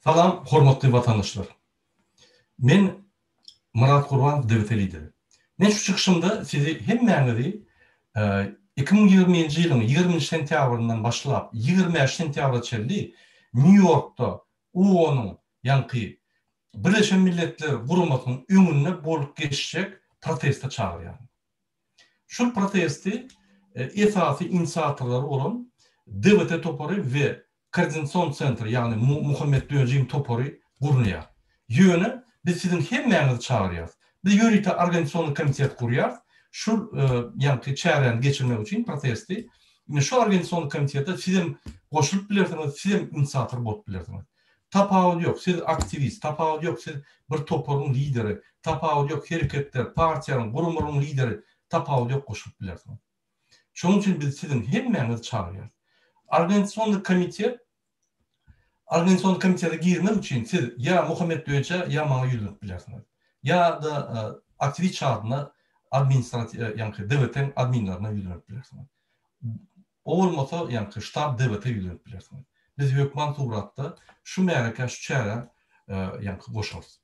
Salam hormatly watandaşlar. Men Myrat Gurbanow DWT lideri. Men şu çykyşymda sizi hemmäňizi 2020-nji ýylyň 20-nji sentýabryndan başlap 25 sentýabra çenli Nýu-Ýorkda OON-yň ýaňky Birleşen Milletler Guramasynyň öňünde bolup geçjek proteste çagyrýaryn. Şol protesti esasy inisiatorlary bolan DWT topary we Koordinasion sentr, ýagny Muhammet Döjiň topary gurnaýar. Ýöne biz siziň hemmäňizi çagyrýarys. Biz ýörite organizasionnyý komitet gurýarys. Şul ýaňky çäräni geçirmek üçin protesti. Indi şu organizasionnyý komitete sizem goşulyp bilersiňiz, sizem inisiator bolup bilersiňiz. Tapawudy ýok, siz aktiwist, tapawudy ýok, siz bir toparyň lideri, tapawudy ýok, hereketler, partiýanyň, guramalaryň lideri, tapawudy ýok goşulyp bilersiňiz. Şonuň üçin biz siziň hemmäňizi çagyrýarys. Organizasionnyý komitet Organizasionnyý komitete girmek üçin siz ýa Muhammet Döjä, ýa maňa ýüzlenip bilersiňiz. Ýa-da aktiwist şadyna administratiw ýaňky DWT-iň adminlerine ýüzlenip bilersiňiz. O bolmasa ýaňky ştab DWT ýüzlenip bilersiňiz. Biz hökman suratda şu märekä, şu çärä ýaňky goşarys.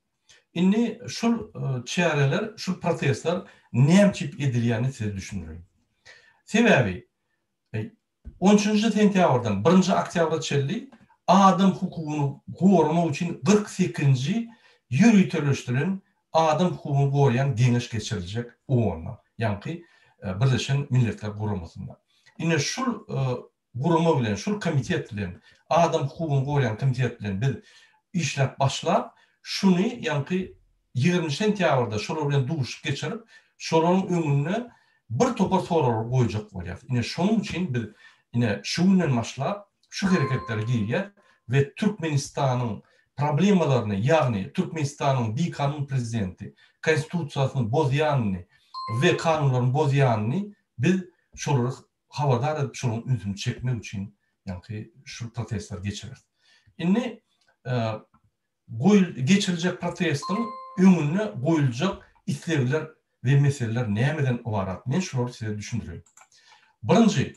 Indi şul çäreler, şul protestler näme üçin edilýänini size düşündireýin. Sebäbi on üçünji sentýabrdan birinji oktýabra çenli adam hukugyny goramak üçin 48-nji ýöriteleşdirilen adam hukugyny goraýan geňeş geçiriljek OON-da, ýaňky Birleşen Milletler Guramasynda. Ine şul gurama bilen, şul komitet bilen, adam hukugyny goraýan komitet bilen biz işläp başlap, şuny ýaňky 20 sentýabrda şolar bilen duşuşyk geçirip, şolaryň öňünde bir topar soraglary goýjak bolýarys. Ine şonuň üçin biz ine şu günden başlap şu hereketlere girýäs we Türkmenistanyň problemalaryny, ýagny Türkmenistanyň bikanun prezidenti, konstitusiýasyny bozýanyny we kanunlaryny bozýanyny biz şolary habardar edip şolaryň ünsüni çekmek üçin ýaňky şu protestleri geçireris. Indi goýul geçiriljek protestiň öňünde goýuljak islegler we meseleler nämeden ybarat? Men şulary size düşündireýin. Birinji,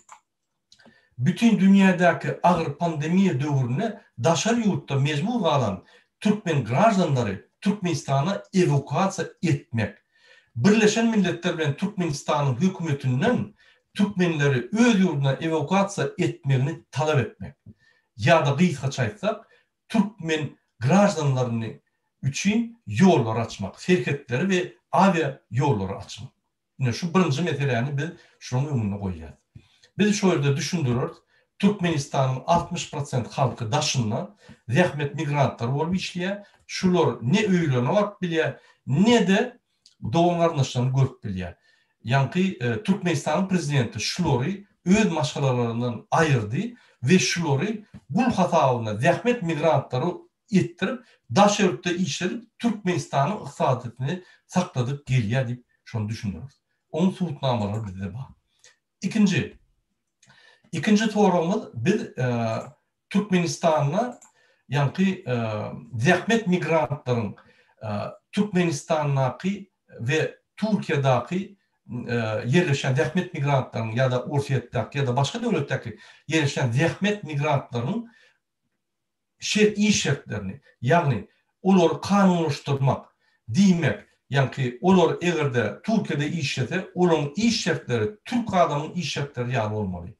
bütin dünýädäki agyr pandemiýa döwründe daşary ýurtda mejbur galan türkmen graždanlary Türkmenistana ewakuasiýa etmek. Birleşen Milletler bilen Türkmenistanyň hökümetinden türkmenleri öz ýurduna ewakuasiýa etmegini talap etmek. Ýa-da gysgaça aýtsak, türkmen graždanlaryny üçin ýollary açmak, serhetleri we awia ýollary açmak. Ine şu birinji meseläni biz şunuň öňünde goýýas. Biz şo ýerde düşündireris, Türkmenistanyň 60 prosent halky daşynda zähmet migrantlary bolup işleýär, şular ne öýlerine baryp bilýär, ne-de dogan-garyndaşlaryny görüp bilýär. Ýaňky Türkmenistanyň prezidenti şulary öz maşgalalaryndan aýyrdy we şulary gul hasabynda zähmet migrantlary etdirip, daş ýurtda işledip, Türkmenistanyň ykdysadyýetini sakladyp gelýär diýip, şony düşündireris. Onuň subutnamalary bizde bar. Ikinji, ikinji soragymyz biz Türkmenistanda ýaňky zähmet migrantlaryň Türkmenistandaky we Türkiýedäki ýerleşýän zähmet migrantlaryň ýa-da Orsýetdäki ýa-da başga döwletdäki ýerleşýän zähmet migrantlarynyň şert iş şertlerini, ýagny olary kanunlaşdyrmak, diýmek, ýaňky olar eger-de Türkiýede işlese, olaryň iş şertleri türk adamyň iş şertleri ýaly bolmaly.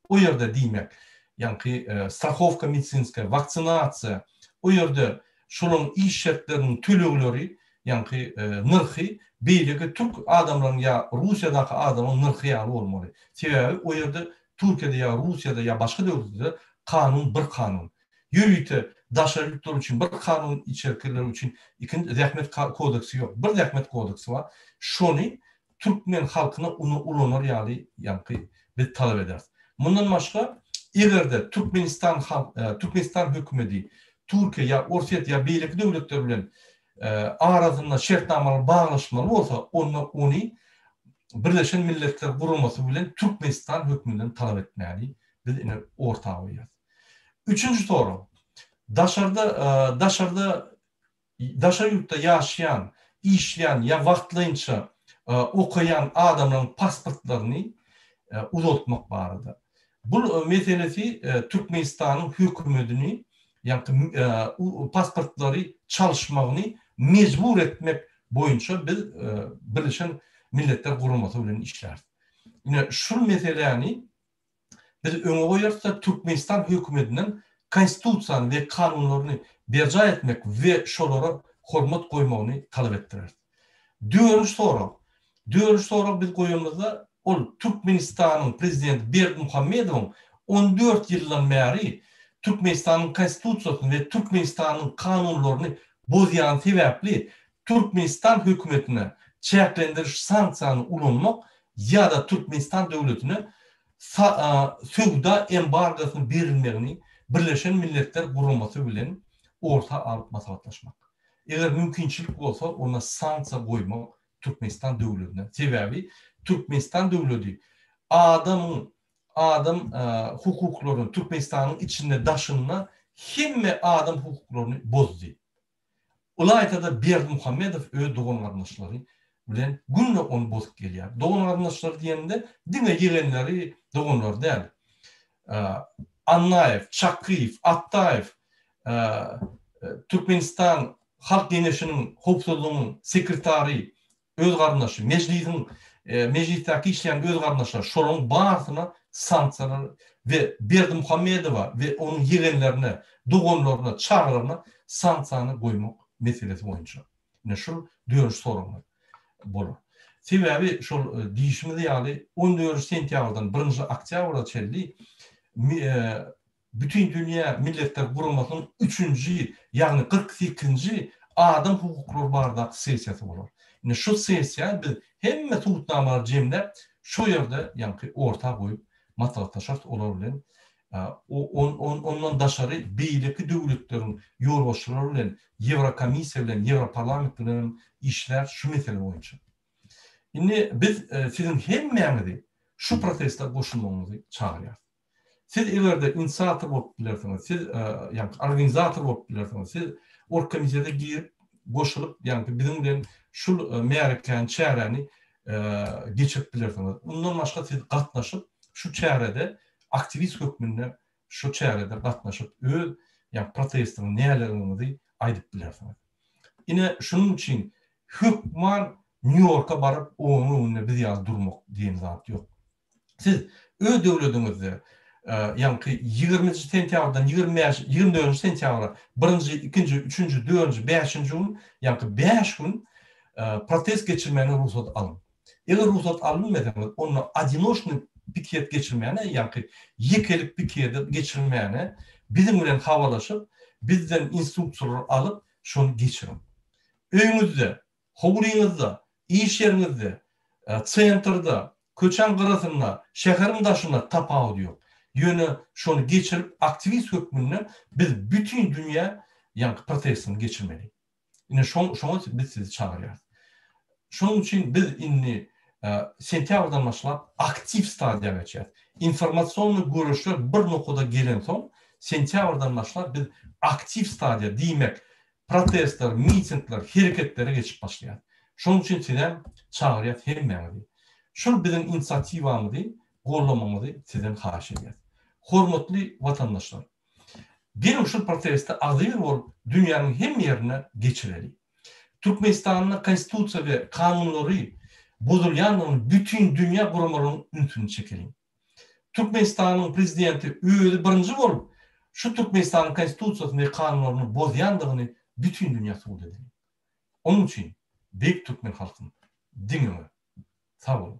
O ýerde diýmek, ýaňky strahowka medisinskaýa, waksinasiýa, o ýerde şolaryň iş şertleriniň tölegleri, ýaňky nyrhy beýleki türk adamlaryň ýa Russiýadaky adamyň nyrhy ýaly bolmaly. Sebäbi o ýerde Türkiýede ýa Russiýada ýa başga döwletde kanun bir kanun. Ýörite daşary ýurtlar üçin bir kanun, içerkiler üçin ikinji zähmet kodeksi ýok. Bir zähmet kodeksi bar. Şony türkmen halkyna uny ulanar ýaly ýaňky biz talap ederis. Mundan başga eger-de Türkmenistan halk Türkmenistan hökümedi Türkiýe ýa Orsýet ýa beýleki döwletler bilen arasynda şertnamalar baglaşmaly bolsa, onda ony Birleşen Milletler Guramasy bilen Türkmenistan hökmünden talap etmäni biz ine orta goýýarys. Üçünji sorag. Daşarda daşarda daşary ýurtda ýaşaýan, işleýän ýa wagtlaýynça okaýan adamlaryň pasportlaryny uzaltmak barada. Bul meselesi Türkmenistanyň hökümedini. ýaňky pasportlary çalyşmagyny mejbur etmek boýunça biz Birleşen Milletler Guramasy bilen işläris. Ine, şul meseläni biz öňe goýarys-da, Türkmenistan hökümetinden Konstitusiýany we kanunlaryny berjaý etmek we şolara hormat goýmagyny talap etdireris. Dördünji sorag. Dördünji sorag biz goýanymyzda, ol Türkmenistanyň Prezidenti Berdimuhamedowyň 14 ýyldan bäri Türkmenistanyň Konstitusiýasyny we Türkmenistanyň kanunlaryny bozýany sebäpli Türkmenistan hökümetine çäklendiriş sanksiýany ulanmak ýa-da Türkmenistan döwletine söwda embargosyny berilmegini Birleşen Milletler Guramasy bilen orta alyp maslahatlaşmak. Eger mümkinçilik bolsa onda sanksiýa goýmak Türkmenistan döwledine. Sebäbi Türkmenistan döwledi adamyň adam hukuklaryny Türkmenistanyň içinde daşynda hemme adam hukuklaryny bozdy. Ylaýta-da Berdimuhamedow öz dogan-garyndaşlary bilen günde ony bozup gelýär. Dogan-garyndaşlary diýende diňe ýegenleri, doganlary däl. Annaýew, Çakyýew, Atdaýew, Türkmenistan Halk Geňeşiniň howpsuzlygyň sekretary öz garyndaşy, Mejlisiň, Mejlisdäki işleýän öz garyndaşlary, şolaryň barysyna sanksiýalar we Berdimuhamedowa we onuň ýegenlerine, doganlaryna, çagalaryna sanksiýany goýmak meselesi boýunça. Ine şul dördünji soragymyz bolar. Sebäbi şol diýşimiz ýaly on dördünji sentýabrdan birinji oktýabra çenli Bütindünýä Milletler Guramasynyň üçünji, ýagny 48-nji adam hukuklary baradaky sessiýasy bolar. Indi şu sessiýa biz hemme subutnamalary jemläp, şo ýerde ýaňky orta goýup maslahatlaşarys olar bilen. Ondan daşary beýleki döwletleriň ýolbaşçylary bilen, Ýewrokomissiýa bilen, Ýewroparlament bilen hem işläris şu mesele boýunça. Indi biz siziň hemmäňizi şu proteste goşulmagyňyzy çagyrýarys. Siz eger-de inisiator bolup bilersiňiz, siz ýagny organizator bolup bilersiňiz, siz orgkomitete girip, goşulyp, ýagny biziň bilen şul märekäni, çäräni geçirip bilersiňiz. Mundan başga siz gatnaşyp, şu çärede aktiwist hökmünde şu çärede gatnaşyp, öz ýagny protestiňizi, näleriniňizi aýdyp bilersiňiz. Ine, şunuň üçin hökman Nýu-Ýorka baryp, onuň öňünde biz ýaly durmak diýen zat ýok. Siz öz döwlediňizde, ýaňky ýigriminji sentýabrdan 25, 24-nji sentýabra birinji, ikinji, üçünji, dördünji, bäşinji gün, ýaňky bäş gün protest geçirmäne rugsat alyň. Eger rugsat alynmeseňiz, onda odinoçnyý piket geçirmäne, ýaňky ýekelik piketi geçirmäne biziň bilen habarlaşyp, bizden instruksiýalar alyp, şony geçiriň. Öýüňizde, Howlyňyzda, iş ýeriňizde, sentrda, köçäň gyrasynda, şäheriň daşynda tapawudy ýok. Ýöne şony geçirip aktiwist hökmünde biz bütin dünýä ýaňky protestini geçirmeli. Ine şoňa biz sizi çagyrýarys. Şonuň üçin biz indi sentýabrdan başlap aktiw stadiýa geçýäris. Informasionnyý göreşler bir nokada gelensoň sentýabrdan başlap biz aktiw stadiýa diýmek protestler, mitingler, hereketlere geçip başlaýar. Şonuň üçin sizem çagyrýas hemmäňizi. Şul biziň inisiatiwamyzy gollamagyňyzy sizden haýyş edýäs. Hormatly watandaşlar! Geliň şul protesti agzybir bolup dünýäniň hemme ýerinde geçireli. Türkmenistanda konstitusiýa we kanunlary bozulýandygyny bütin dünýä guramalarynyň ünsüni çekeliň. Türkmenistanyň prezidenti özi birinji bolup şu Türkmenistanyň konstitusiýasyny we kanunlaryny bozýandygyny bütin dünýä subut edeli. Onuň üçin beýik türkmen halkym diňe öňe. Sag boluň.